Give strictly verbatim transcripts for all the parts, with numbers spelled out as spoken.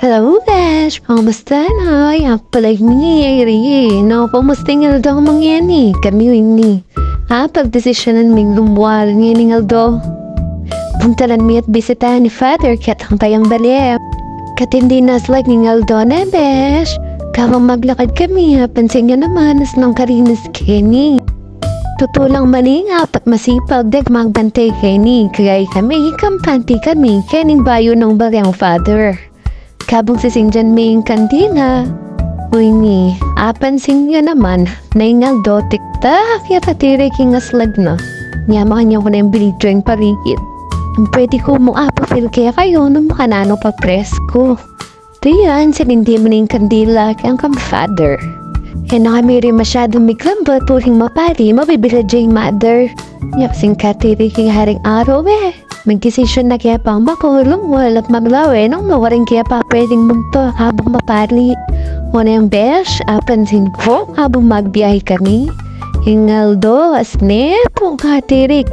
Hello, besh! Kumusta na? Aku pala ini, Eri. No, kumusta ing aldo mu ngeni? Kami ini. Ah, pagdesisyonan ming lumual ngening aldo. Puntalan mi at bisitahan i Father keti kayang bale. Katindi na aslag ning aldo ne, besh. Kabang maglakad kami, apansin yu naman, asnung karinis keni. Tutu lang, maninga at masipag deng magbantay keni, kaya kami, kampante kami kening bayu nang bareng Father. Kabang sisingjan me ing kandila, uy ni, apansin yu naman, na ing aldo tiktak ya, tatirik ing aslag na. Nya makanyan ku neng binidyo ing paligid. Pwede ku mung apa-feel kekayu nung makananu pa presko. Tuyan, sinindi mu ne ing kandila keng Father. E na kami rin masyadung miglambut uling mapali, mabibilad ya ing Mother. Nya kasing katirik ing haring araw e. Magdesisyon na ke pang makulung, wala maglawe nung mawaring ke pa pwedeng bungto kabang mapali. Nune, besh, apansin ku kabang magbiyahe kami, ing aldo asne pung katirik.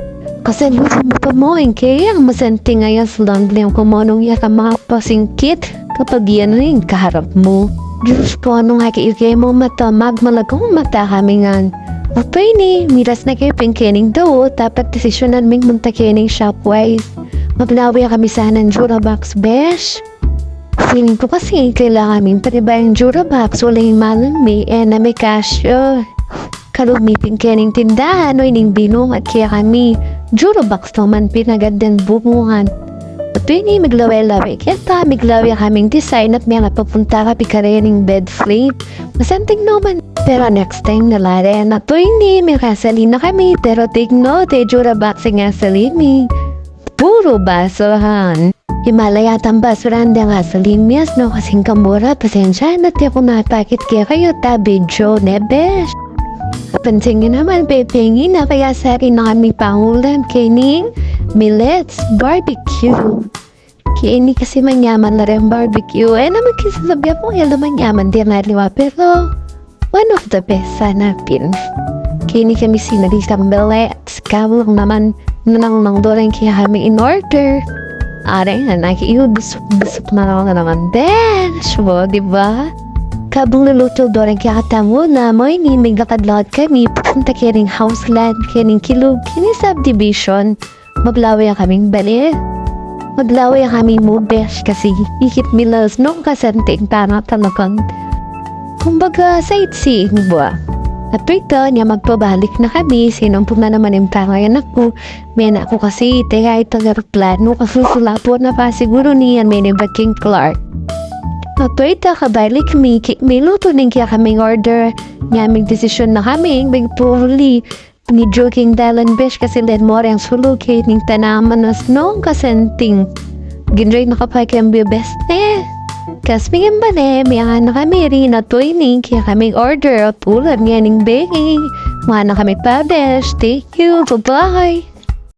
Kasi lusu mu pa mu, ing keyang masanting a yaslang leng kumonung ya ka makapasingkit kapag yan ing kaharap mu. Diyos ko, nung aki ike mu mata, magmalagung mata kami ngan. Otoy ni, miras na ke pin kening dau, dapat desisyonan ming munta kening Shopwise. Maglawe kami sanang Durabox, besh. Feeling ku kasi kailangan ming panibayang Durabox, uling malung mi, e na mi kasya. Kalub mi pin kening tindahan, uy ning binungat kekami, Durabox naman pin agad deng bubungan. Otoy ni, maglawe-lawe keta, maglawe kaming design at mera papunta kami karening bed frame. Masanting naman. Pero next time na la rin. Otoy ni, mekasali na kami, pero take note, e Durabox ing asali mi. Puru basurahan. Imalayat ang basurahan deng asali mi, asno kasing kamura, pasensya na, e ku na pakit kekayu, tabi Joe, ne, besh. Apansin yu naman, pepengi na, kaya sari na kami pangulam kening Millet's Barbecue. Keni kasi manyaman la ring barbecue. E naman kasi sabyan ku e la manyaman deng aliwa, pero one of the best sana pin. Keni kami sinali kang Millet's, kabang naman nanang nang doreng kekami in order. Are nga, nakiubus-ubus na naman, besh, o, di ba? Kabang lulutu doreng kekatamu na, makanyan mi, maglakad-lakad kami papunta keni Houseland, keni kilub, keni subdivision. Maglawe kaming bale. Maglawe kami mu, besh, kasi ikit mi la asnung kasanting, para talagang, kumbaga, sightseeing ba. At ito, nya magpabalik na kami, sinumpu na naman ing pangayanak ku. Mena ku kasi, ite ya ita aeroplano, kasi sulapo na pa siguru niyan, mena i King Clark. At ito, kabalik mi, ki-, milutu ning kekaming order. Nya magdesisyon na kami, magpuli. Medyo king dalan, besh, kasi len mo reng sulu keni ning tanaman, asnung kasanting. Ginray na kapakambyo, besh, ne. Kas mingambale, miyana kami rin, otoy ni, kekaming order at ulam ngening bale. Miyana kami pa, besh. Thank you. Bye-bye.